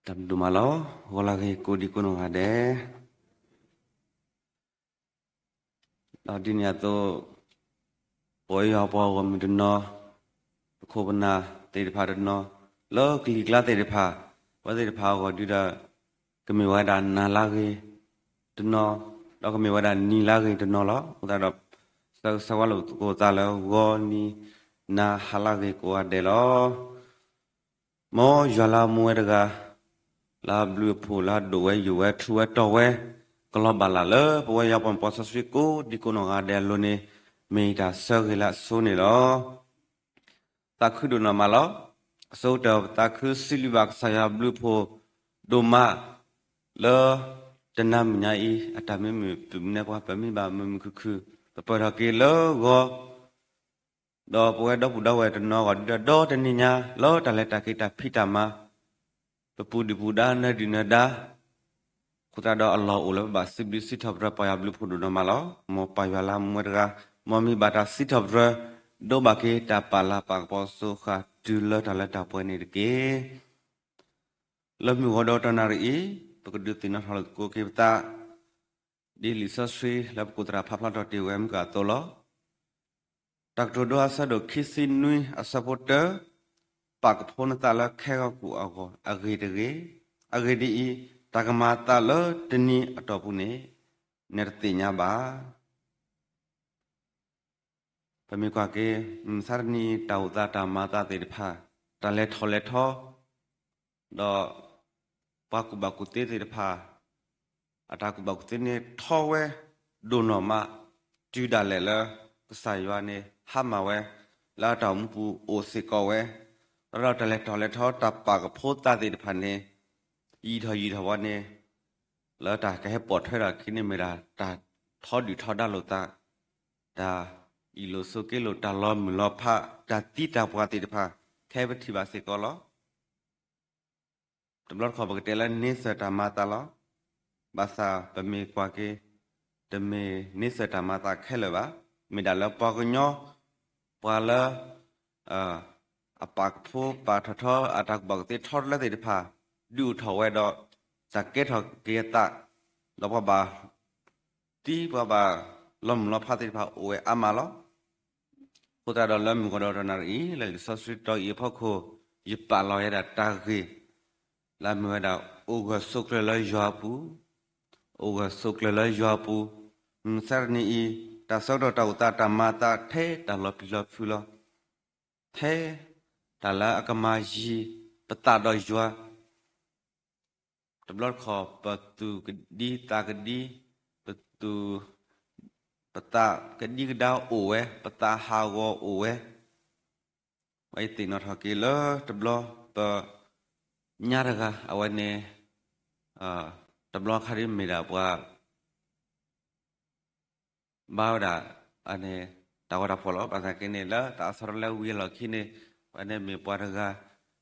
တၢ်ဘျုးဒိၣ်မးလီၤ. ဂီၤလၢအဂ့ၤ ကိးဒံကိးနီၢ်ဂၤဒဲး, ဒီးဒ်န့ၣ်အသိး ပဝဲယွၤပှၤဂီၢ်မုၢ်တနီၤ, ပခိၣ်ပနၢ်သ့ၣ်တဖၣ်တနီၤ, လၢကလံၤကျါသ့ၣ်တဖၣ်, အဝဲသ့ၣ်တဖၣ်အဂီၢ်ဒုဒီး ကမ့ၢ်ဝဲဒၣ်နၤလၢအဂ့ၤတနီၤ, ဒီးကမ့ၢ်ဝဲဒၣ်နံၤလၢအဂ့ၤတနီၤလီၤ. အဃိသတးဒီး ဆၢဂ့ၤဆၢဝါလိာ်သကိးသးလၢဂီၤနံၤနၤဟါလၢအဂ့ၤကိးဂၤဒဲးလီၤ. မ်ယွၤလၢအမူဝဲတဂၤ, လၢအဘျုးအဖှိၣ်လၢအဒိၣ်ဝဲယိာ်ဝဲထူဝဲတီၤဝဲ, ကလီၤဘၣ်လၢ်လၢပဝဲယွၤပှၤမုၢ်ပှၤစီဆှံကိးဒံကိးနီၢ်ဂၤဒဲးအလိၤန့ၣ်, မ့ၢ်ယတၢ်ဆၢဂ့ၤလၢအဆိန့ၣ်လီၤ. သးခုဒိၣ်နီၢ်မးလီၤ. အဆိကတၢၢ်ပသးခုစံးဘျုးဘၣ်ကစၢ်ယွၤအဘျုးအဖှိၣ်ဒိၣ်မး လၢတနၤမုၢ်နၤအံၤ အတၢ်မ့ၢ်မုာ်မုာ်ပမ့ၢ်ပှၤ ပမ့ၢ်ဘၣ်မုာ်မုာ်ခုၣ်ခုၣ် ပပၢၢ်ထီၣ်က့ၤလၢဂီၤ ဒီးပဝဲဒီပုၢ်ဒီဝဲၢ်တနီၤဂီၢ်ဒုဒီး ဒီတနံၤညါ လၢတၢ်လဲၤတၢ်က့ၤတၢ်ဖံးတၢ်မၤ ပပူၤဒုၣ်ပူၤဒါ နၢၤဒုၣ်နၢၤဒါ အဃိသတးဒီးအလီၢ်အိၣ်လၢပဘၣ်စံးဘျုးစံးထီၣ်ပတြၢၤပၢ်ယွၤဘျုးဖှိၣ်ဒိၣ်နီၢ်မးလီၤ. မ်ပၢ်ယွၤလၢအမူဝဲတဂၤ မ်မ့ၢ်ဘၣ်တၢ်စံးထီၣ်ပတြၢၤ ဒိးဘၣ်က့ၤတၢ်ပာ်လၤပာ်ကပီၤစိဃာ်တုၤလၢတၢ်လၢတၢ်ပှဲၤန့ၣ်တက့ၢ်. လၢမုၢ်ဂီၤဒီးတနၣ်ရံၣ်အံၤ ပကဒုးသ့ၣ်နီၣ်ထီၣ်လိာ်သကိးက့ၤပသး ဒ်လံာ်စီဆှံလၢပကိးသရၣ်ဖးဖျါထီၣ်တ့ၢ်ဝဲမုၢ်ကၢအသိးလီၤ. တၢ်ကတိၤဒိအဆၢဒိၣ်ခံဆံနွံအဆၢဖိတၢ, ပာ်ကဖိနသးလၢခဲဂီၤကူာ်အဂီၢ် အဂ့ၢ်တဂ့ၤ, အဂ့ၢ်ဒ်အံၤ, တၢ်ကမၤအသးလၢတနံၤအတီၢ်ပူၤန့ၣ် နတသ့ၣ်ညါဘၣ်. ပမ့ၢ်ကွၢ်က့ၤ မုၢ်မဆါတနံၤတၢ်အိၣ်သးတၢ်မၤအသးသ့ၣ်တဖၣ် တၢ်လဲၤထီၣ်လဲၤထီ ဒီးပှၤကူၣ်ဘၣ်ကူၣ်သ့သ့ၣ်တဖၣ် အတၢ်ကူၣ်ဘၣ်ကူၣ်သ့န့ၣ် ထီဝဲဒိၣ်နီၢ်မး တုၤဒၣ်လဲာ်လၢ ကစၢ်ယွၤန့ၣ် ဟါမၢ်ဝဲ လၢအတၢ်အိၣ်မူပူၤအိၣ်စ့ၢ်ကီးဝဲ, ဒီးတၢ်လဲၤထီၣ်လဲၤထီတၢ်ပာ်ကဖိသးသ့ၣ်တဖၣ်န့ၣ် ယံာ်ထီၣ်ယံာ်ထီၣ်ဝဲန့ၣ် လၢတၢ်ကဟဲပိာ်ထွဲထီၣ်အခံန့ၣ်မ့ၢ်ဒၣ် တၢ်ထီဒုၣ်ထီဒါလိာ်သး, တၢ်အ့ၣ်လိာ်ဆိးက့လိာ် တၢ်လီၤမုၢ်လီၤဖး တၢ်သံတၢ်ပှၢ်သ့ၣ်တဖၣ် ခဲအံၤပထံၣ်ဘၣ်စ့ၢ်ကီးလီၤ. တဘျီတခီၣ်ပကတဲလၢန့ဆၢၣ်တၢ်မၤအသးလီၤ. ဘၣ်ဆၣ်ပမ့ၢ်ကွၢ်က့ၤ တမ့ၢ်န့ဆၢၣ်တၢ်မၤအသးခဲလၢာ်ဘၣ်. မ့ၢ်ဒၣ်လၢပှၤကညီ ပှၤလၢ အပာ်ကဖိပာ်ထီၣ်ထီ အတၢ်ကူၣ်ဘၣ်ကူၣ်သ့ထီတလၢသ့ၣ်တဖၣ် ဒုးအိၣ်ထီၣ်ဝဲဒီး တၢ်ကဲထီၣ်က့ၤအသး ဒီးပှၤဘၣ် သံပှၤဘၣ်လီၤမုၢ်လီၤဖးသ့ၣ်တဖၣ်အိၣ်ဝဲအါမးလီၤ. အဃိသတးဒီးလၢမုၢ်ဂီၤဒီးတနၣ်ရံၣ်အံၤ လၢလံာ်စီဆှံတီအံၤအဖီခိၣ် ယပာ်လီၤဝဲဒၣ်တၢ်ဂ့ၢ် လၢအမ့ၢ်ဝဲဒၣ် အိၣ်ဂၢၢ်ဆိးကျၢၤလၢယွၤအပူၤ, အိၣ်ဂၢၢ်ဆိးကျၢၤလၢယွၤအပူၤ, မုၢ်မဆါတနံၤအံၤ တၢ်ဆၢကတီၢ်တၢ်အိၣ်သးတၢ်မၤအသးထဲတၢ်လီၤပျံၤလီၤဖုးလီၤ. ထဲတၢ်လၢအကမၤယံၤပသးဒီးယွၤ တဘျီတခီၣ် ပသူၣ်ကဒံသးကဒံ, ပသူၣ်, ပသးကဒံကဒါအိၣ်ဝဲ, ပသးဟးဂီၤအိၣ်ဝဲ, ပှၤအံၤသ့ၣ်နီၣ်ထီၣ်က့ၤလၢတဘျီ ပ, ညါတဂၤ အဝဲန့ၣ်, တဘျီခါဒ်မ့ၢ်ဒၣ်ပှၤ ဘၣ်ဝဲဒၣ်, အန့ၣ်, တၢ်ဂီၤတၢ်ဖီၣ်လီၤ. ဘၣ်ဆၣ်က့န့ၣ် လၢတၢ်အဆၢထီၣ်လၢဝံၤအလီၢ်ခံန့ၣ်, ပှၤန့ၣ်မ့ၢ်ပှၤတဂၤ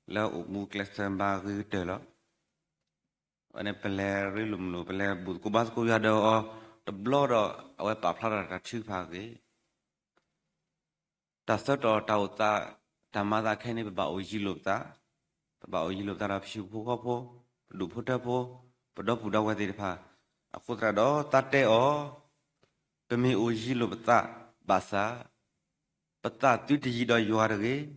လၢအိၣ်မူကျဲးစၢးမၤဂ့ၤကတၢၢ်လီၤ. ပှၤန့ၣ်ပလဲၤရ့လိာ်မုာ်လိာ် ပလဲၤဘူၣ်သကိးဘါသကိးယွၤဒီးအီၤတဘျီဒီး အဝဲပာ်ဖျါထီၣ်တၢ်ထုကဖၣ်အဂ့ၢ် တၢ်ဆၢကတီၢ်တၢ်အိၣ်သး, တၢ်မၤသးခဲအံၤန့ၣ် ပဘၣ်အိၣ်ယံၤလိာ်ပသး, ပဘၣ်အိၣ်ယံၤလိာ်ပသးဒီးပဟံၣ်ဖိဃီဖိ, ပဒူၣ်ဖိထၢဖိ, ပဒီပုၢ်ဒီဝဲၢ်သ့ၣ်တဖၣ်, အဃိသတးဒီးသးတဲအီၤ, ပမ့ၢ်အိၣ်ယံၤလိာ်ပသးဘၣ်ဆၣ်, ပသးသုတယံၤဒီးယွၤတဂ့ၤ,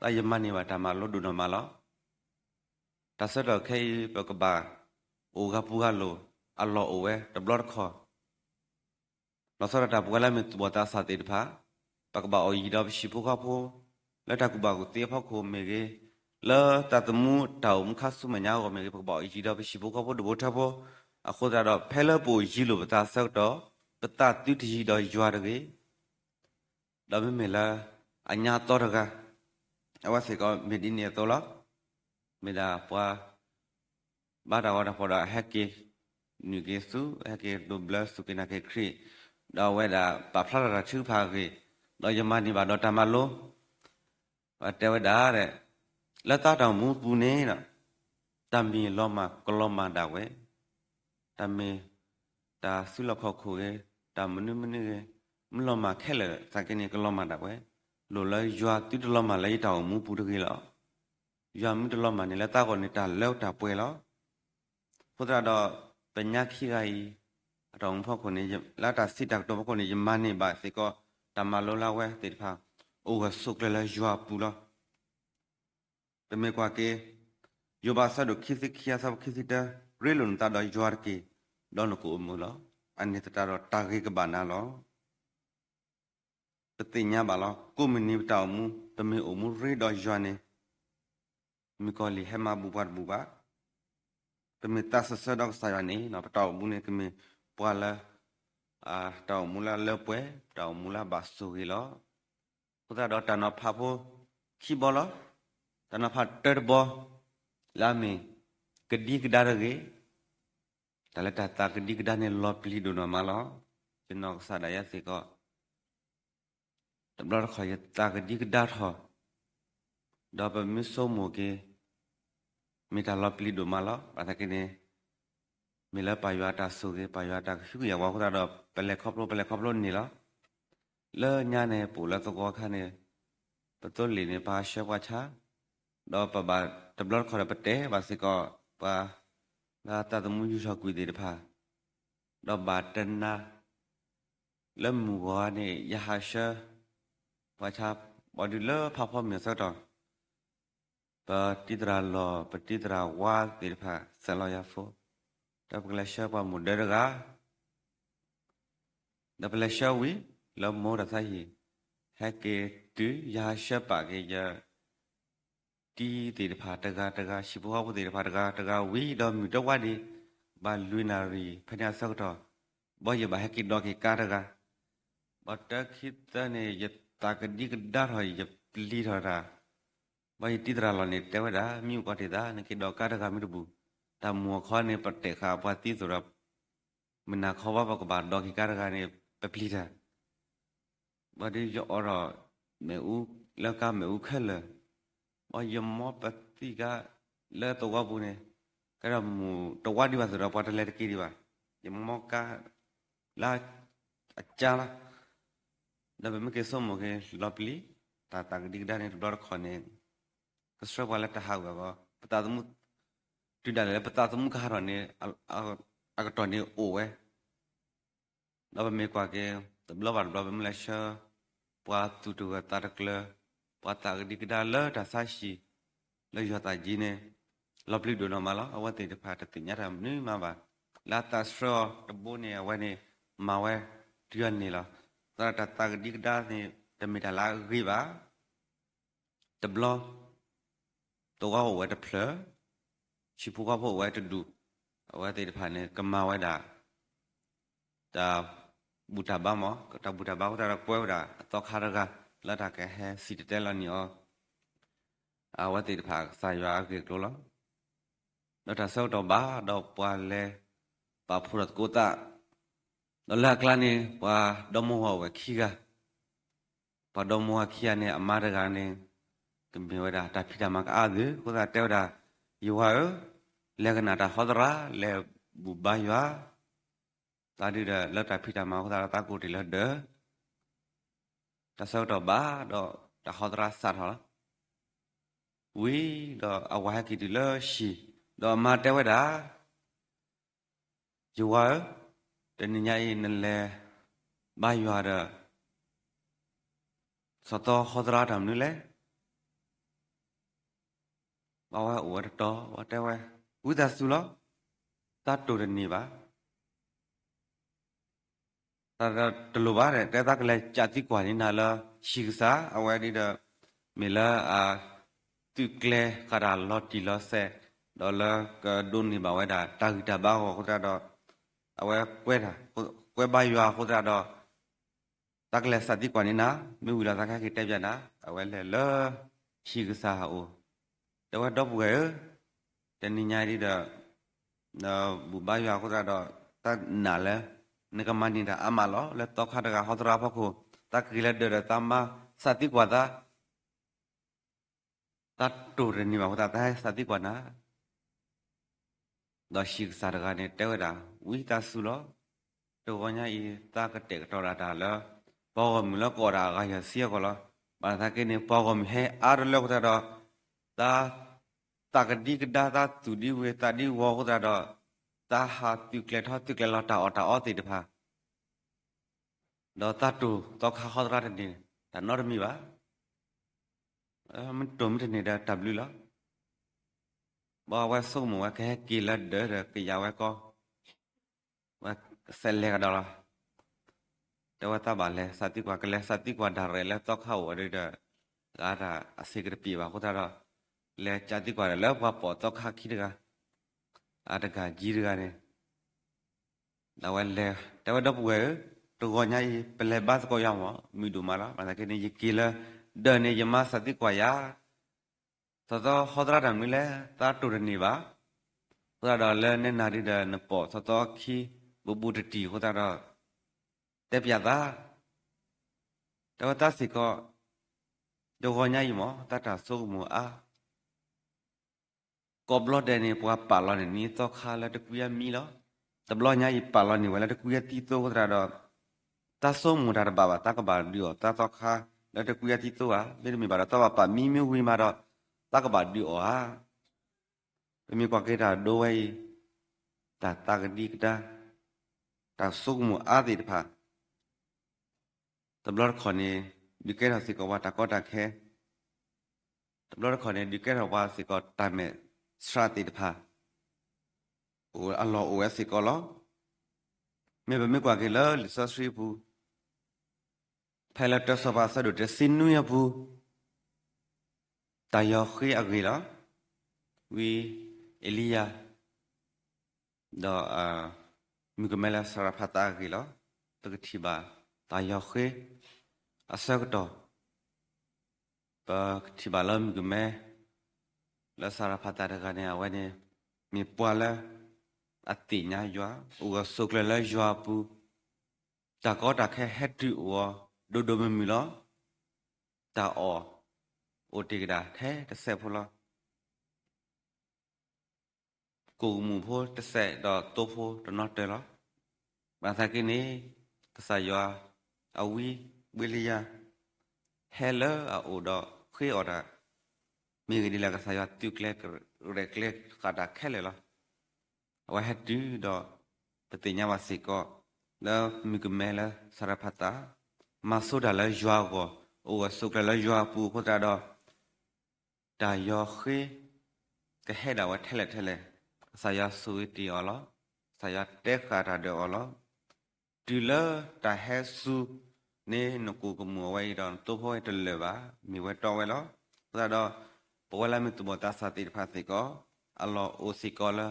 သးယမၤန့ၢ်ဘၣ်တၢ်မၤလိဒိၣ်နီၢ်မးလီၤ. တၢ်ဆၢကတီၢ်ခဲအံၤ ပကဘၣ်အိၣ်ဂၤပူၤဂၤလိာ်, အလီၢ်အိၣ်ဝဲတဘျီတခီၣ် လီၤဆီဒၣ်တၢ်ပဝဲလၢမ့ၢ်သူၣ်ဘီၣ်သးစၢ်သ့ၣ်တဖၣ်, ပကဘၣ်အိၣ်ယံၤဒီးပဟံၣ်ဖိဃီဖိ, လၢတၢ်ကူၣ်ဘၣ်ကူၣ်သ့အဖီခိၣ်မ့ၢ်ဂ့ၤ, လၢသးသမူတၢ်အိၣ်မူခါဆူမဲာ်ညါအဂီၢ်မ့ၢ်ဂ့ၤ, ပကဘၣ်အိၣ်ယံၤဒီးပဟံၣ်ဖိဃီဖိဒူၣ်ဖိထၢဖိ, အဃိသတးဒီး ဖဲလၢပအိၣ်ယံၤလိာ်ပသးဆၢကတီၢ်, ပသးသုတယံၤဒီးယွၤတဂ့ၤ ဒီးမ့မ့ၢ်လၢအညါသီတဂၤ, အဝဲစ့ၢ်ကီးမ့ၢ်ဒ်န့ၣ်အသိးလီၤ. မ့ၢ်ဒၣ်ပှၤ ဘါတၢ်ဂီၤတၢ်ဖီၣ်ဒီးဟဲက့ၤနုာ်က့ၤဆူ, ဟဲက့ၤဒိးဘျၢစူၢ်က့ၤနာ်က့ၤခရံာ်, ဒီးအဝဲဒၣ်ပာ်ဖျါထီၣ်တၢ်ထုကဖၣ်အဂ့ၢ်, ဒီးယမၤန့ၢ်ဘၣ်ဒီးတၢ်မၤလိ, ပတဲဝဲဒၣ်, လၢသးတၢ်အိၣ်မူပူၤန့ၣ်, တၢ်မ့ၢ်လီၤမၢ်ကလီၤမၢ်ဒၣ်ဝဲ, တၢ်မ့ၢ်တၢ်စုလီၢ်ခီၣ်ခိၣ်ဂ့ၤ, တၢ်မနုၤမနုၤဂ့ၤ, မ့ၢ်လီၤမၢ်ခဲလၢာ်သနာ်က့န့ၣ် ကလီၤမၢ်ဒၣ်ဝဲ, လိၣ်လၢယွၤသုတလီၤမၢ်လၢယတၢ်အိၣ်မူပူၤတဂ့ၤလီၤ. ယွၤမ့ၢ်တလီၤမၢ်န့ၣ် လၢတၢ်ဂီၤန့ၣ် တၢ်လၢတၢ်ပှဲၤလီၤ. အဃိသတးဒီး ပညါခံဂၤအံၤ အတၢ်အိၣ်မူဖီခိၣ်န့ၣ် လၢတၢ်စံးတၢ်ကတိၤဖီခိၣ်န့ၣ် ယမၤန့ၢ်ဘၣ်စ့ၢ်ကီး တၢ်မၤလိလၢအဝဲသ့ၣ်တဖၣ် အိၣ်ဂၢၢ်ဆိးကျၢၤလၢယွၤအပူၤလီၤ. ပမ့ၢ်ကွၢ်က့ၤ ယိၤဘးအဆၢဒိၣ်ခံဆံခံ အဆၢဖိခံဆံတၢ, ရ့လိာ်နသးဒီးယွၤတက့ၢ်, ဒီးနကအိၣ်မုာ်လီၤ. အန့ၣ်သတးဒီးတၢ်ဂ့ၤကဘၣ်နၤလီၤ. ပသ့ၣ်ညါဘၣ်လီၤ. ကိးမုၢ်နံၤပတၢ်အိၣ်မူ ပမ့ၢ်အိၣ်မူရ့ဒီးယွၤန့ၣ် မုၣ်ကီၤလံၢ်ဟဲမၤဘူးပှၤတဘူးဘၣ်. ပမ့ၢ်သးစၢၢ်ဆၢဒီးကစၢ်ယွၤန့ၣ် ပတၢ်အိၣ်မူန့ၣ် ကမ့ၢ်ပှၤလၢ တၢ်အိၣ်မူလၢအလၢပှဲၤ, တၢ်အိၣ်မူလၢအဘၣ်ဆိၣ်ဂ့ၤလီၤ. အဃိသတးဒီးတၢ်နီၤဖးဖိခံဘီလီၤ. တၢ်နီၤဖးတၢတဘီ လၢအမ့ၢ် ကဒံကဒါတဂ့ၤ, တၢ်လၢတၢ်သးကဒံကဒါန့ၣ် လီၤပျံၤဒိၣ်နီၢ်မးလီၤ. ယနီၢ်ကစၢ်ဒၣ်ယဲစ့ၢ်ကီး တဘျီတခီၣ်ယသးကဒံကဒါထီၣ်, ဒီးပမ့ၢ်ဆိကမိၣ်က့ၤ မ့ၢ်တၢ်လီၤပျံၤဒိၣ်မးလီၤ. ဘၣ်ဆၣ်က့န့ၣ် မ့ၢ်လၢပၢ်ယွၤအတၢ်ဆိၣ်ဂ့ၤ ပၢ်ယွၤအတၢ်ကဟုကယာ်ပှၤအဃိသတးဒီး ပလဲၤခီဖျိ ပလဲၤခီဖျိန့ၢ်လီၤ. လၢညါန့ၣ် ပအိၣ်လၢသဝီခါန့ၣ် ပသိလ့ၣ်န့ၣ် ပဟးဆှၢပှၤဆါ, ဒီးပဘၣ်တဘျီတခီၣ်ဒီးပတဲဘၣ်စ့ၢ်ကီး ပှၤလၢသးသမူယူၤထီၣ်ကွံာ်သ့ၣ်တဖၣ်, ဒီးဘၣ်တနၤ လၢမုၢ်ဂီၤန့ၣ် ယဟးဆှၢ ပှၤဆါ ဘၣ်ဒုးလၢဖးဖီမ့ၤအဆၢကတီၢ် ပတံၤသရၣ်လီၢ် ပတံၤသရၣ်ဝါသ့ၣ်တဖၣ် စဲးလီၤယၤဖိ, ဒီးပကလဲၤဆှၢပှၤမိၢ်ဒၢတဂၤ, ဒီးပလဲၤဆှၢဝံၤ လၢမိၢ်တၢ်သးဟံၣ် ဟဲက့ၤတုၤ ယဟးဆှၢပာ်က့ၤယ တံၤသ့ၣ်တဖၣ်တဂၤတဂၤ ဟံၣ်ဖိဃီဖိသ့ၣ်တဖၣ်တဂၤတဂၤဝံၤ ဒီးမုၢ်တဝါဒံး ဘၣ်လွံၢ်နၣ်ရံၣ် ဖဲန့ၣ်အဆၢကတီၢ်, ဘၣ်ယဘၣ်ဟဲက့ၤဒိးက့ၤကါတဂၤ, ဘၣ်တၢခံသၢန့ၣ် ယသးကဒံကဒါထီၣ် ယပျံၤထီၣ်တၢ်, ဘၣ်ယတံၤသရၣ်လီၢ်န့ၣ် တဲဝဲဒၣ် မ့ၢ်အိၣ်ကီးတ့ၢ်သး နက့ၤဒိးကါတဂၤမ့ၢ်တဘူး, တၢ်မူအခီန့ၣ် ပတဲာ်ဃာ်ပှၤသံသိးဒီး မုၢ်နၤခီဘၣ် ပကဘၣ်ဒိးက့ၤကါတဂၤန့ၣ် ပပျံၤတၢ် ဘၣ်ဒီးယအိးထီၣ် မ့ၣ်အူ လၢကါမ့ၣ်အူခဲလၢာ်, ဘၣ်ယမီပသံကါ လၢသဝီပူၤန့ၣ်, ကဲဒီးမုၢ်တဝါဒံးဘၣ်သိးဒီးပှၤတလဲၤတက့ၢ်ဒံးဘၣ်, ယမီကါ လၢ အကါလီၤ, ဒီးပမ့ၢ်က့ၤဆိကမိၣ်က့ၤလီၤပျံၤ တၢ်သးကဒံကဒါန့ၣ် တဘျီတခီၣ်န့ၣ် ကဆှၢပှၤလၢတၢ်ဟးဂီၤအဂီၢ် ပသးသမူ တုၤဒၣ်လဲာ်လၢပသးသမူကဟးထီၣ်န့ၣ် အကတီၢ်န့ၣ်အိၣ်ဝဲ ဒီးပမ့ၢ်ကွၢ်က့ၤ တဘျီဘၣ်တဘျီ ပမ့ၢ်လဲၤဆှၢ ပှၤသူၣ်တဂၢၢ်သးတကျၢၤ, ပှၤသးကဒံကဒါလၢတၢ်ဆါဟံၣ် လၢယွၤသးကံန့ၣ် လီၤပျံၤဒိၣ်နီၢ်မးလီၤ. အဝဲသ့ၣ်တဖၣ်တသ့ၣ်ညါတၢ်မနုၤမးဘၣ်, လၢအသးဆှၢအီၤတဘိန့ၣ် အဝဲန့ၣ် မၤဝဲတုၤအန့ၣ်လီၤ. သတးတၢ်သးကဒံကဒါန့ၣ် တမ့ၢ်တၢ်လၢအဂ့ၤဘၣ် တဘျီ သဝီအိၣ်ဝဲတဖျၢၣ်, ဟံၣ်ဖိဃီဖိအိၣ်ဝဲတဒူၣ်, အဝဲသ့ၣ်တဖၣ်န့ၣ် ကမၤဝဲဒၣ် တၢ်ဘူၣ်တၢ်ဘါမး, တၢ်ဘူၣ်တၢ်ဘါအဃိသတးဒီး ကွဲဝဲဒၣ်အသီခါတဂၤ လၢတၢ်ကဟဲစံၣ်တဲၤတဲလီၤန့ၢ်အီၤ အဝဲသ့ၣ်တဖၣ်ကစၢ်ယွၤအဂ့ၢ်အကျိၤလီၤ. ဒီးတၢ်ဆၢကတီၢ်ဘၣ်ဒီး ပှၤလဲၤပာ်ဖှိၣ်ဒီးသကိးသး, ဒီးလၢအကျါန့ၣ် ပှၤဒီမါဝၤအိၣ်ဝဲခံဂၤ, ပှၤဒီမါဝၤခံဂၤန့ၣ် အမါတဂၤန့ၣ် ကမ့ၢ်ဝဲဒၣ်တၢ်ဖံးတၢ်မၤကအါဒုးအဃိသတး တဲဝဲဒၣ်, ယဝၤဧၢ, လဲၤကနၣ်တၢ်ဟီသရၣ် လဲၤဘူၣ်ဘါယွၤ သးဒုဒီး လၢတၢ်ဖံးတၢ်မၤအဃိသတးဒီး သးကိၢ်တ့ၢ်လၢဒၢး, တၢ်ဆၢကတီၢ်ဘၣ်ဒီး တၢ်ဟီသရၣ်စးထီၣ်လီၤ. ဝံၤဒီးအဝၤဟဲက့ၤတုၤလၢဟံၣ်, ဒီးအမါတဲဝဲဒၣ်, ယဝၤဧၢ, တနံၤညါအံၤနလဲၤဘါယွၤဒီး စီၤသီဟီသရၣ်တၢ်မနုၤလဲၣ်. ဘၣ်ဝဲအိၣ်ဝဲတတီၤ ဝဲတဲဝဲ, ဝံသးစူၤလီၤ, သးတိၢ်တန့ၢ်ဘၣ် တလိၣ်ဘၣ်, တဲသးကလဲၤကးသံကွၢ်န့ၢ်နၤလၢဟံၣ်ကစၢ် အဝဲဒ်ဒီး မ့ၢ်လၢအသုးကျဲၤဃာ်တၢ်လီၤတံၢ်လီၤဆဲး, ဒီးလၢကဒိးန့ၢ်ဘၣ်ဝဲဒၣ်တၢ်ဂံၢ်တၢ်ဘါအဂီၢ်အဃိသတးဒီး အဝဲကွဲးတၢ်, ကွဲးဘါယွၤအဃိသတးဒီး သးကလဲၤကးသံကွၢ်န့ၢ်နၤ, မ့ၢ်ဝံၤလီၤသးကဟဲက့ၤတဲပၠးနၤ, အဝဲလဲၤလၢဟံၣ်ကစၢ်အအိၣ်, တဲဝဲဒီပုၢ်ဝဲၢ်ဧၢ, တနံၤညါဒ်ဒီး နဘူၣ်ဘါယွၤအဃိသတးဒီး သးနာ်လၢ နကမၤန့ၢ်တၢ်အါမးလီၤ. လၢသီခါတဂၤဟီသရၣ်ဖီခိၣ် သးက့ၤလၢဒၢးဒီးသးမါကးသံကွၢ်သး, သးတိၢ်တန့ၢ်ဘၣ်အဃိသတး သးဟဲကးသံကွၢ်နၤ ဒီးဟံၣ်ကစၢ်တဂၤန့ၣ် တဲဝဲဒၣ်, ဝံသးစူၤလီၤ, တဂီၤညါအံၤ သးကတဲာ်ကတီၤဒၣ်တၢ်လၢ ပှၤဂီၢ်မုၢ်လၢကအိၣ်ဒၣ်အဂၤယဲၢ်ဆံအဂီၢ်လီၤ. ဘၣ်ဆၣ်သနာ်က့န့ၣ် ပှၤဂီၢ်မုၢ်ဟဲအါတလၢအဃိသတးဒီး သး သးကဒံကဒါ သးသူၣ်ဒံဝ့ၤသးဒံဝီၤအဃိသတးဒီး, သးဟးသုးကျဲၤထီၣ်သုးကျဲၤလီၤတၢ်အီၣ်တၢ်အီသ့ၣ်တဖၣ်, ဒီးသးတိၢ်သီခါဃီသရၣ်တန့ၢ်တၢ်နီတမံၤဘၣ်. မ့ၢ်တိၢ်မ့ၢ်တန့ၢ်ဒီးတၢ်ဘျုးလီၤ. ဘၣ်ဝဲဆိကမိၣ်ဝဲကဟဲက့ၤလၢဒၢးဒီးကယၤဝဲကီ, ဝဲစဲးလဲၤကဒီးလီၤ. တဲဝဲသးဘၣ်လဲၤစးသံကွၢ် ကလဲၤစးသံကွၢ်ဒၣ်ရဲၣ်လၢသီခါအိၣ်ဝဲဒီး, ဂၤတၢ်အဆ့ကတပံာ်ဘၣ်အဃိသတးဒီး, လဲၤစးသံကွၢ်ဒီးလၢပှၤပိာ်သီခါခံတဂၤ, အတဂၤကၠံတဂၤန့ၣ် အဝဲလဲၤ တဲဝဲဒီပုၢ်ဝဲၢ်ဧၢ, တဂီၤညါအံၤ ပလဲၤဘါသကိးယၤမး မုာ်ဒိၣ်မးလီၤ. ဘၣ်ဆၣ်က့န့ၣ် ယက့ၤလၢဒၢးန့ၣ် ယမါစးသံကွၢ်ယၤ သီသီဃီသရၣ်တၢ်မနုၤလဲၣ် သးတိၢ်တန့ၢ်ဘၣ်. အဃိသတးဒီးလၢနဲနၤဒုဒီးနပိာ်သီသီခံ ဘူးဘူးတံၢ်တံၢ်အဃိသတးဒီး တဲပျးသး, တဲဝဲသးစ့ၢ်ကီး တဂီၤညါအံၤမး သးတၢ်ဆိကမိၣ်အါ ကိးဘျီဒဲးန့ၣ် ပှၤပာ်လီၤန့ၢ်န့ၢ်သီခါလၢတကွံအမံလီၤ. တဘျီညါအံၤပာ်လီၤန့ၢ်ဝဲလၢတကွံအသံသိအဃိသတးဒီး, သးဆိကမိၣ်တၢ်တဘၣ်ဘၣ် သးကဘၣ်ဒုးအီၣ်သးသီခါလၢတကွံအသံသိဧါ. မ့တမ့ၢ်ဘၣ်ဒီး သးဘၣ်ပာ်မံမ့ၢ်ဝံၤမးဒီး သးကဘၣ်ဒုးအီၣ်ဧါ. ပမ့ၢ်ကွၢ်က့ၤတၢ်ဒိဝဲအံၤ, တၢ်သးကဒံကဒါ, တၢ်ဆိကမိၣ်အါသ့ၣ်တဖၣ် တဘျီတခီၣ်န့ၣ် ဒုးကဲထီၣ်စ့ၢ်ကီးပှၤတၢ်ကီတၢ်ခဲ, တဘျီတခီၣ်န့ၣ် ဒုးကဲထီၣ်ပှၤစ့ၢ်ကီးတၢ်မဲာ်ဆှးသ့ၣ်တဖၣ် အလီၢ်အိၣ်ဝဲစ့ၢ်ကီးလီၤ. မ့ၢ်ပမ့ၢ်ကွၢ်က့ၤလၢလံာ်စီဆှံအပူၤ ဖဲလၢတၢစီၤပၤအဆၢဒိၣ်တဆံနွံအပူၤ တၢ်ယီၤဃ့အဂ့ၢ်လီၤ. ဝံအ့လံယၤ ဒီး မုၣ်ကမဲလၢစၤရဖးသးအဂ့ၢ်လီၤ. ပကထံၣ်ဘၣ်တၢ်ယီၤဃ့အဆၢကတီၢ်, ပကထံၣ်ဘၣ်လၢမုၣ်ကမဲ လၢစၤရဖးသးတဂၤန့ၣ် အဝဲန့ၣ် မ့ၢ်ပှၤလၢအသ့ၣ်ညါယွၤ, အိၣ်ဂၢၢ်ဆိးကျၢၤလၢယွၤအပူၤ, တၢ်ကီတၢ်ခဲဟဲတုၤအိၣ်အီၤဒိၣ်ဒိၣ်မုၢ်မုၢ်လီၤ. တၢ်အီၣ်အိၣ်တ့ၢ်ကဒါထဲတစဲးဖိလီၤ. ကိၣ်ကမူၣ်ဖိတစဲးဒီးသိဖိတနီၤတၢၤလီၤ. ဘၣ်ဆၣ်က့န့ၣ် ကစၢ်ယွၤအဝံ ဝံလံယၤ ဟဲလၢအအိၣ်ဒီးဃ့အီၣ်တၢ်, မ့ၢ်ဂ့ၢ်ဒ်လဲၣ် ကစၢ်ယွၤသုးကျဲၤရဲၣ်ကျဲၤဃာ်တၢ်ခဲလၢာ်လီၤ. အဝဲဟဲတုၤဒီး ပသ့ၣ်ညါဘၣ်စ့ၢ်ကီး လၢမုၣ်ကမဲလၢစၤရဖးသး မၤဆိတၢ်လၢယွၤအဂီၢ်, အိၣ်ဂၢၢ်ဆိးကျၢၤလၢယွၤအပူၤအဃိသတးဒီး တၢ်ယီၤဃ့ ကဟဲဒၣ်ဝဲထဲလဲၣ်ထဲလဲၣ်, ကစၢ်ယွၤဆိၣ်ဂ့ၤတ့ၢ်အီၤလီၤ. ကစၢ်ယွၤတဲဃာ်တၢ်ဒီးအီၤလီၤ. တုၤလၢတၢ်ဟဲစူၤန့ၢ်နကိၣ်ကမူၣ်အဝဲအံၤဒီး နသိဖိဝဲတလၢာ်ဘၣ်, မ့ၢ်ဝဲတီဝဲလီၤ. အဃိသတးဒီး ပဝဲလၢမ့ၢ်သူၣ်ဘီၣ်သးစၢ်သ့ၣ်တဖၣ်စ့ၢ်ကီး အလီၢ်အိၣ်စ့ၢ်ကီးလၢ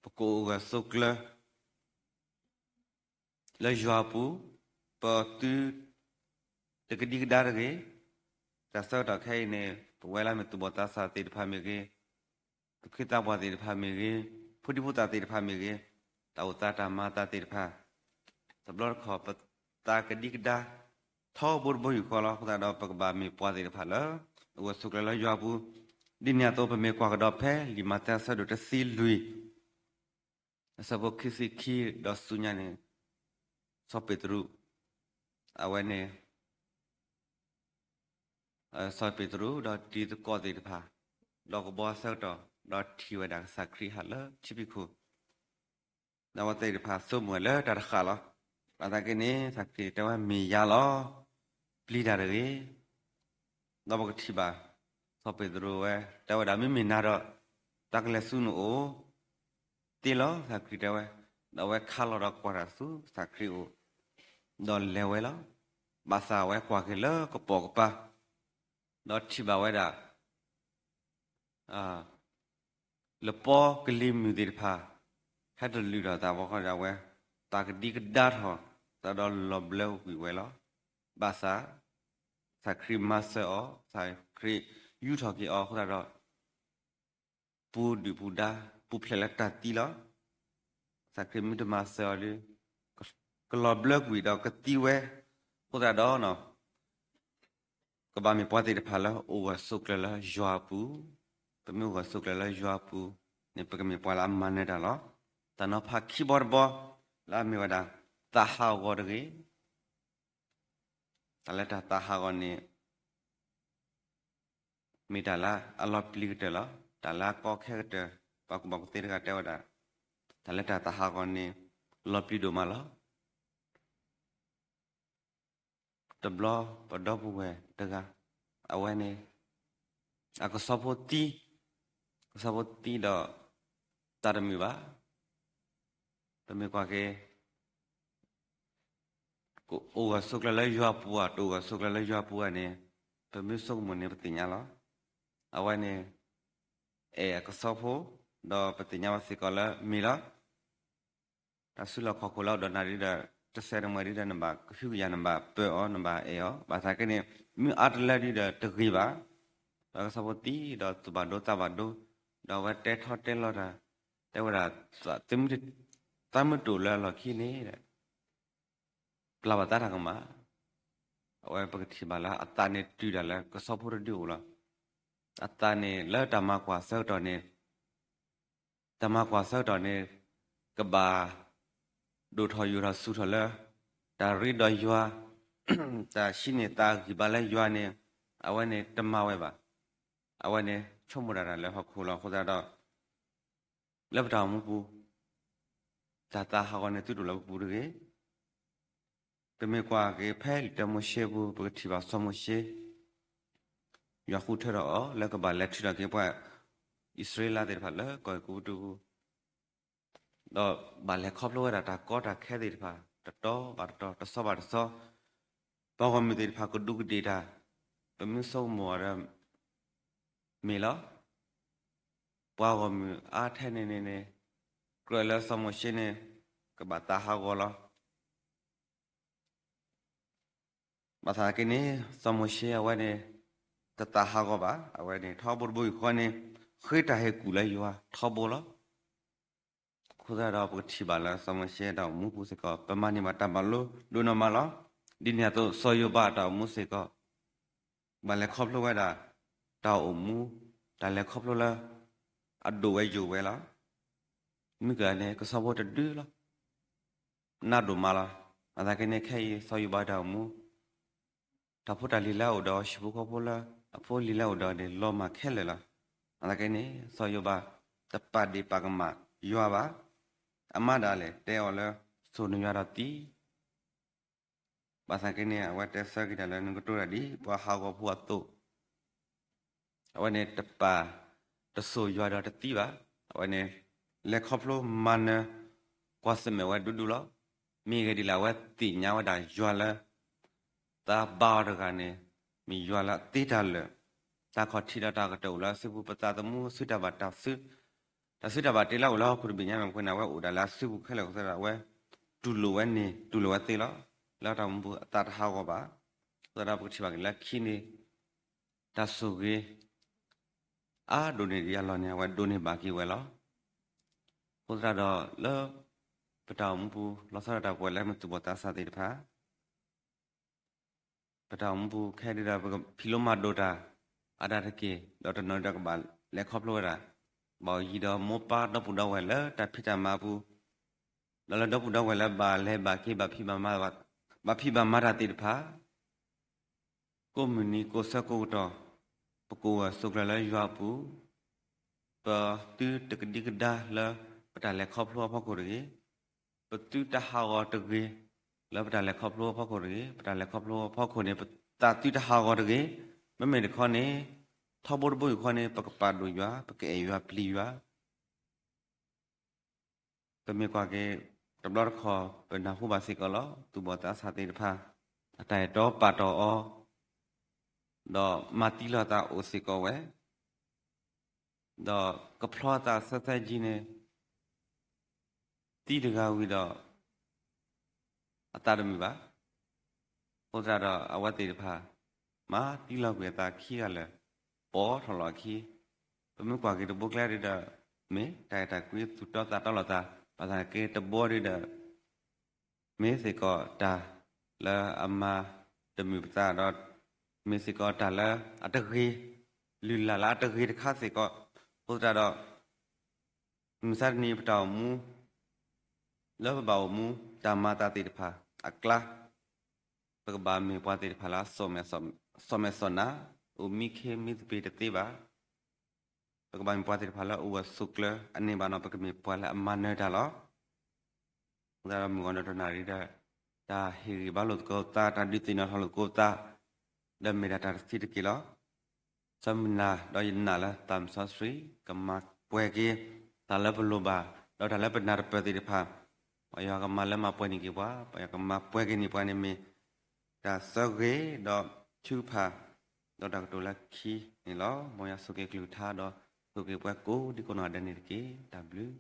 ပကအိၣ်ဂၢၢ်ဆိးကျၢၤ လၢယွၤအပူၤ, ပသုတကဒံကဒါတဂ့ၤ. တၢ်ဆၢကတီၢ်ခဲအံၤန့ၣ် ပဝဲလၢမ့ၢ်သူၣ်ဘီၣ်သးစၢ်သ့ၣ်တဖၣ်မ့ၢ်ဂ့ၤ, သူၣ်က့သးပှၢ်သ့ၣ်တဖၣ်မ့ၢ်ဂ့ၤ, ဖိဒံဖိသၣ်သ့ၣ်တဖၣ်မ့ၢ်ဂ့ၤ, တၢ်အိၣ်သးတၢ်မၤသးသ့ၣ်တဖၣ် တဘျီတခီၣ် ပသးကဒံကဒါ ထီဘိတဘိယူၢ်ဃီလီၤ. အဃိသတးဒီး ပကဘၣ်မ့ၢ်ပှၤသ့ၣ်တဖၣ်လၢ အိၣ်ဂၢၢ်ဆိးကျၢၤလၢယွၤအပူၤ, ဒ်န့ၣ်အသိး ပမ့ၢ်ကွၢ်ကဒီးဖဲလံာ်မးသဲအဆၢဒိၣ်တဆံလွံၢ် အဆၢဖိခံဆံခံဒီးဆူညါန့ၣ်, စီၤပ့းတရူး, အဝဲန့ၣ် စီၤပ့းတရူးဒီးတံၤသကိးသ့ၣ်တဖၣ် ဒီးကဘီအဆၢကတီၢ် ဒီးထံၣ်ဝဲဒၣ်ကစၢ်ခရံာ်ဟးလၢထံဖီခိၣ်, ဒီးအဝဲသ့ၣ်တဖၣ်ဆိကမိၣ်ဝဲလၢတၢ်တဃၣ်လီၤ. ဘၣ်ဆၣ်က့န့ၣ် ကစၢ်ခရံာ်တဲဝဲမ့ၢ်ယၤလီၤ, ပျံၤတၢ်တဂ့ၤ. ဒီးပကထံၣ်ဘၣ် စီၤပ့းတရူးဝဲ တဲဝဲဒၣ်မ့မ့ၢ်နၤဒီး တၢ်ကလဲၤဆူနအိၣ် သ့လီၤ ကစၢ်ခရံာ်တဲဝဲ, ဒီးအဝဲခါလီၤဒီးကွၢ်တၢ်ဆူကစၢ်ခရံာ်အိၣ်, ဒီးလဲၤဝဲလီၤ. ဘၣ်ဆၣ်အဝဲကွၢ်က့ၤလၢကပိာ်ကပၤ, ဒီးထံၣ်ဘၣ်ဝဲဒၣ် လပီကလံၤမုၢ်သ့ၣ်တဖၣ် ဟဲတလုာ်ထီၣ်သးဘၣ်ဃီဒီးအဝဲ သးကဒံကဒါထီၣ်သးဒီးလီၤဘျၢကွံာ်ဝဲလီၤ. ဘၣ်ဆၣ် ကစၢ်ခရံာ်မၤစၢၤအီၤ, ကစၢ်ခရံာ်ယူၢ်ထီၣ်က့ၤအီၤအဃိသတးဒီး ပူၤဒုၣ်ပူၤဒါ ပူၤဖျဲးလၢတၢ်သံလီၤ. ကစၢ်ခရံာ်မ့ၢ်တမၤစၢၤအီၤဒီး ကလီၤဘျၢကွံာ်ဒီးကသံဝဲ, အဃိသတးဒီး ကဘၣ်မ့ၢ်ပှၤသ့ၣ်တဖၣ်လၢအိၣ်ဂၢၢ်ဆိးကျၢၤလၢယွၤအပူၤ, ပမ့ၢ်အိၣ်ဂၢၢ်ဆိးကျၢၤလၢယွၤအပူၤန့ၣ် ပကမ့ၢ်ပှၤလၢအမၤနၢၤတၢ်လီၤ. တၢ်နီၤဖးခံဘီတဘီ လၢအမ့ၢ်ဝဲဒၣ် သးဟးဂီၤတဂ့ၤ. တၢ်လၢတၢ်သးဟးဂီၤန့ၣ် မ့ၢ်တၢ်လၢအလီၤပျံၤကတၢၢ်လီၤ. တၢ်လၢအကီခဲကတၢၢ် ပှၤကူၣ်ဘၣ်ကူၣ်သ့တဂၤတဲဝဲဒၣ်, တၢ်လၢတၢ်သးဟးဂီၤန့ၣ် လီၤပျံၤဒိၣ်မးလီၤ. တဘျီပဒီပုၢ်ဝဲၢ်တဂၤ, အဝဲန့ၣ် အကဆီဖိသံ, ကဆီဖိသံဒီး သးတမုာ်ဘၣ်. ပမ့ၢ်ကွၢ်က့ၤ ကအိၣ်ဂၢၢ်ဆိးကျၢၤလၢယွၤပူၤဧါ, တအိၣ်ဂၢၢ်ဆိးကျၢၤလၢယွၤပူၤဧါန့ၣ် ပမ့ၢ်ဆိကမိၣ်န့ၣ် ပသ့ၣ်ညါလီၤ. အဝဲန့ၣ် အဲၣ်အကဆီဖိ, ဒီးပသ့ၣ်ညါဘၣ်စ့ၢ်ကီးလၢမ့ၢ်လီၤ. တၢ်စုလီၢ်ခီၣ်ခိၣ်လၢအအိၣ်ဒီးနၤဒ်ဒီး တစဲးတမှဲၤဒ်ဒီး နဘၣ်ကဟုကယာ် နဘၣ်ပၢအီၤ နဘၣ်အဲၣ်အီၤ, ဘၣ်ဆၣ်က့န့ၣ် မ့ၢ်အါတလၢဒ်ဒီးတဂ့ၤဘၣ်. ဒီးကဆီဖိသံဒီးသူၣ်ဘၣ်ဒိသးဘၣ်ဒိ, ဒီးအဝဲတဲထီၣ်တဲလီၤတၢ်, တဲဝဲဒၣ် သးမုၢ်တိၢ်လၢအလီၢ်ခံန့ၣ် ပျၢ်ဘၣ်သးတၢ်ကမၣ်. အဝဲပကထံၣ်ဘၣ်လၢအသးန့ၣ်တုၤဒၣ်လၢကဆီဖိတဒုအိၣ်လီၤ. အသးန့ၣ်လၢတၢ်မၤကွၢ်ဆၢကတီၢ်န့ၣ်, တၢ်မၤကွၢ်ဆၢကတီၢ်န့ၣ် ကဘၣ်ဒိၣ်ထီၣ်ယိာ်ထီၣ်စူၤထီၣ်လၢ တၢ်ရ့ဒီးယွၤ, တၢ်ဟံးန့ၢ်သးဂံၢ်ဘါလၢယွၤန့ၣ် အဝဲန့ၣ်တမၤဝဲဘၣ်. အဝဲန့ၣ်ဆိကမိၣ်ဒၣ်တၢ်လၢဟီၣ်ခိၣ်လီၤ. အဃိသတးဒီး လၢပတၢ်အိၣ်မူပူၤ တၢ်သးဟးဂီၤန့ၣ်သုတအိၣ်လၢပပူၤတဂ့ၤ. ပမ့ၢ်ကွၢ်က့ၤဖဲလံာ်တၢမိၤၡ့ပူၤ ပကထံၣ်ဘၣ်စီၤမိၤၡ့ ယွၤဃုထၢထီၣ်အီၤလၢကဘၣ်လဲၤထုးထီၣ်က့ၤပှၤအံၣ်စရ့လးသ့ၣ်တဖၣ်လၢကီၢ်အဲၤကူပတူးပူၤ, ဒီးဘၣ်လဲၤခီဖျိဝဲဒၣ်တၢ်ကီတၢ်ခဲသ့ၣ်တဖၣ် တတီၤဘၣ်တတီၤ တဆီဘၣ်တဆီ, ပှၤဂီၢ်မုၢ်သ့ၣ်တဖၣ်ကဒူးကဒ့ၣ်တၢ်, ပမ့ၢ်ဆိကမိၣ်အီၤဒီး မ့ၢ်လီၤ. ပှၤဂီၢ်မုၢ်အါထဲန့ၣ်န့ၣ်န့ၣ် ကြၢးလၢစီၤမိၤၡ့န့ၣ် ကဘၣ်သးဟးဂီၤလီၤ. ဘၣ်ဆၣ်က့န့ၣ် စီၤမိၤၡ့အဝဲန့ၣ် တသးဟးဂီၤဘၣ်. အဝဲန့ၣ် ထီဘိတဘိယူၢ်ဃီန့ၣ် ဃ့တၢ်ဟ့ၣ်ကူၣ်လၢယွၤထီဘိလီၤ. အဃိသတးဒီးပကထံၣ်ဘၣ်လၢစီၤမိၤၡ့အတၢ်အိၣ်မူပူၤစ့ၢ်ကီး ပမၤန့ၢ်ဘၣ်တၢ်မၤလိဒိၣ်နီၢ်မးလီၤ. ဒ်န့ၣ်အသိး စီၤယိၤဘးအတၢ်အိၣ်မူစ့ၢ်ကီး ဘၣ်လဲၤခီဖျိဝဲဒၣ် တၢ်အိၣ်မူ တၢ်လဲၤခီဖျိလၢ အဒိၣ်ဝဲယိာ်ဝဲလီၤ. မ့ၢ်ကန့ၣ် ကဆီဖိတဒုလီၤ. နးဒိၣ်မးလီၤ. အသးက့န့ၣ် ခဲအံၤ စီၤယိၤဘးတၢ်အိၣ်မူ တၢ်ဖိတၢ်လံၤလၢအအိၣ်ဒီးဟံၣ်ဖိဃီဖိလၢ အဖိအလံၤလၢအအိၣ်ဒီးန့ၣ် လီၤမၢ်ခဲလၢာ်လီၤ. အသးက့န့ၣ် စီၤယိၤဘး တပာ်ဒ့ၣ်ပာ်ကမၣ်ယွၤဘၣ်. အမါဒၣ်လဲာ်တဲအီၤလၢ စိာ်နယွၤဒီးသံ ဘၣ်ဆၣ်က့န့ၣ် အဝဲတဲဆၢက့ၤတၢ်လၢနကတိၤတၢ်ဒ်ပှၤဟးဂီၤဖိအသိး, အဝဲန့ၣ်တပာ်တစိာ်ယွၤဒီးတသံဘၣ်. အဝဲန့ၣ် လဲၤခီဖျိမၤနၢၤ ကွၢ်ဆၢၣ်မဲာ်ဝဲဒူဒူလီၤ. မ့ၢ်ဂ့ၢ်ဒ်လဲၣ် အဝဲသ့ၣ်ညါဝဲဒၣ်ယွၤလၢ သးဘါအီၤတဂၤန့ၣ် မ့ၢ်ယွၤလၢအသ့တၢ်လၢာ်, တၢ်ခီၣ်ထံးဒီးတၢ်ကတၢၢ်အိၣ်လၢအစုပူၤ ပသးသမူစုတၢ်ဘၣ်တၢ်စု တၢ်စုတၢ်ဘၣ်တ့လၢအအိၣ်လၢဟီၣ်ခိၣ်တဘ့ၣ်ညါန့ၣ် ပဃိန့ၣ် အဝဲအိၣ်ဒၣ်လၢအစုပူၤခဲလၢာ်အဃိသတးဒီး အဝဲတူၢ်လိာ်ဝဲန့ၣ် တူၢ်လိာ်ဝဲသ့လီၤ. လၢတၢ်အိၣ်မူပူၤအသးတဟးဂီၤဘၣ်. အဃိသတးဒီးပကထံၣ်ဘၣ်က့ၤလၢခံန့ၣ် တၢ်ဆိၣ်ဂ့ၤ အါဒိၣ်န့ၢ်ဒံးအလီၢ်န့ၣ် အဝဲဒိးန့ၢ်ဘၣ်က့ၤဝဲလီၤ. အဃိသတးဒီးလၢ ပတၢ်အိၣ်မူပူၤ လီၤဆီဒၣ်တၢ်ပဝဲလၢမ့ၢ်သူၣ်ဘီၣ်သးစၢ်သ့ၣ်တဖၣ် ပတၢ်အိၣ်မူပူၤခဲဒၣ်ဒီး ပကဖံးလိမၤဒိးတၢ် အါဒၣ်တက့ၢ် ဒီးတနီၤဒီးကဘၣ်လဲၤခီဖျိဝဲဒၣ် ဘၣ်အီၤယံၤဒီးမိၢ်ပၢ်ဒီပုၢ်ဒီဝဲၢ်လၢတၢ်ဖံးတၢ်မၤအပူၤ, ဒီးလၢဒီပုၢ်ဒီဝဲၢ်လၢဘၣ်လဲၤဘၣ်က့ၤ ဘၣ်ဖံးဘၣ်မၤတၢ်သ့ၣ်တဖၣ် ကိးမုၢ်နံၤကိးဆၢကိးကတီၢ် ပကအိၣ်ဂၢၢ်ဆိးကျၢၤလၢယွၤအပူၤ, ပသုတကဒံကဒါလၢပတၢ်လဲၤခီဖျိအဖီခိၣ်တဂ့ၤ, ပသုတဟးဂီၤတဂ့ၤ, လၢပတၢ်လဲၤခီဖျိအဖီခိၣ်တဂ့ၤ, ပတၢ်လဲၤခီဖျိအဖီခိၣ်န့ၣ် ပသးသုတဟးဂီၤတဂ့ၤ, မ့မ့ၢ်တခီန့ၣ် ထီဘိတဘိယူၢ်ဃီန့ၣ် ပကပာ်ဒိၣ်ယွၤ ပကအဲၣ်ယွၤပျံၤယွၤ ပမ့ၢ်ကွၢ်က့ၤ တဘျီတခီၣ် ပနၢ်ဟူဘၣ်စ့ၢ်ကီးလီၤ. သူၣ်ဘီၣ်သးစၢ်သ့ၣ်တဖၣ် အတၢ်အဲၣ်တီပာ်တီၢ်အီၤ, ဒီးမၤသံလီၤသးအိၣ်စ့ၢ်ကီးဝဲ, ဒီးကဖျီသးဆၢဆၢကံန့ၣ် သံတဂၤဝံၤဒီး အသးတမုာ်ဘၣ်. အဃိသတးဒီးအဝဲသ့ၣ်တဖၣ် မၤသံလီၤကွံာ်အသးခံဂၤလၢာ် ပိာ်ထီၣ်လီၤအခံ, ပမ့ၢ်ကွၢ်က့ၤတဘိကျဲဒ်ဒီး မ့ၢ်တၢ်အဲၣ်တၢ်ကွံသူၣ်တီသးတီလိာ်သး, ဘၣ်ဆၣ်က့တဘိဒ်ဒီး မ့ၢ်စ့ၢ်ကီးတၢ်လၢအမၤတမုာ်ပသးဒီး မ့ၢ်စ့ၢ်ကီးတၢ်လၢအတဂ့ၤ, လုၢ်လၢ်လၢအတဂ့ၤတခါစ့ၢ်ကီး, အဃိသတးဒီး မုၢ်မဆါတနံၤပတၢ်အိၣ်မူ လၢပဘၣ်အိၣ်မူ တၢ်မၤအသးသ့ၣ်တဖၣ်အကျါ ပကဘၣ်မ့ၢ်ပှၤသ့ၣ်တဖၣ်လၢ စီၣ်မဲာ်စီၣ်နါ, အိၣ်မံခ့မံသပ့ၤတသ့ဘၣ်. ပကဘၣ်မ့ၢ်ပှၤသ့ၣ်တဖၣ်လၢအအိၣ်ဝဲဆိးကျၢၤအန့ၢ်ဘၣ်နီၤ ပကမ့ၢ်ပှၤလၢအမၤနၢၤတၢ်လီၤ. အဃိသတးဒီးမုၢ်ဂီၤဒီးတနၣ်ရံၣ်ဒီး တၢ်ဟ့ၣ်ဂံၢ်ဘါလိာ်သကိးသး တၢ်ဒုးသ့ၣ်နီၣ်ထီၣ်လိာ်သကိးသး ဒီးမ့ၢ်ဒၣ်တၢ်တသံတက့ၢ်လီၤ. စီၤမုၢ်လၢ်ဒီးယနာ်လၢသးစီဆှံ ကမၤပှဲၤက့ၤ တၢ်လၢပလိၣ်ဘၣ် ဒီးတၢ်လၢပနၢ်တပၢၢ်သ့ၣ်တဖၣ် ပှၤယွၤကမၤလၢမၤပှဲၤန့ၢ်က့ၤပှၤ ပှၤယွၤကမၤပှဲၤက့ၤန့ၢ်ပှၤန့ၣ်မ့ၢ် တၢ်သၢဂ့ၤဒီးထုကဖၣ် ဒီးတၢ်ကတိၤလၢခံန့ၣ်လီၤ. မ်ယွၤဆိၣ်ဂ့ၤကလုၢ်ကထါ ဒီးဆိၣ်ဂ့ၤပှၤကိးဒံကိးနီၢ်ဂၤဒဲးန့ၣ်တက့ၢ်. တၢ်ဘျုး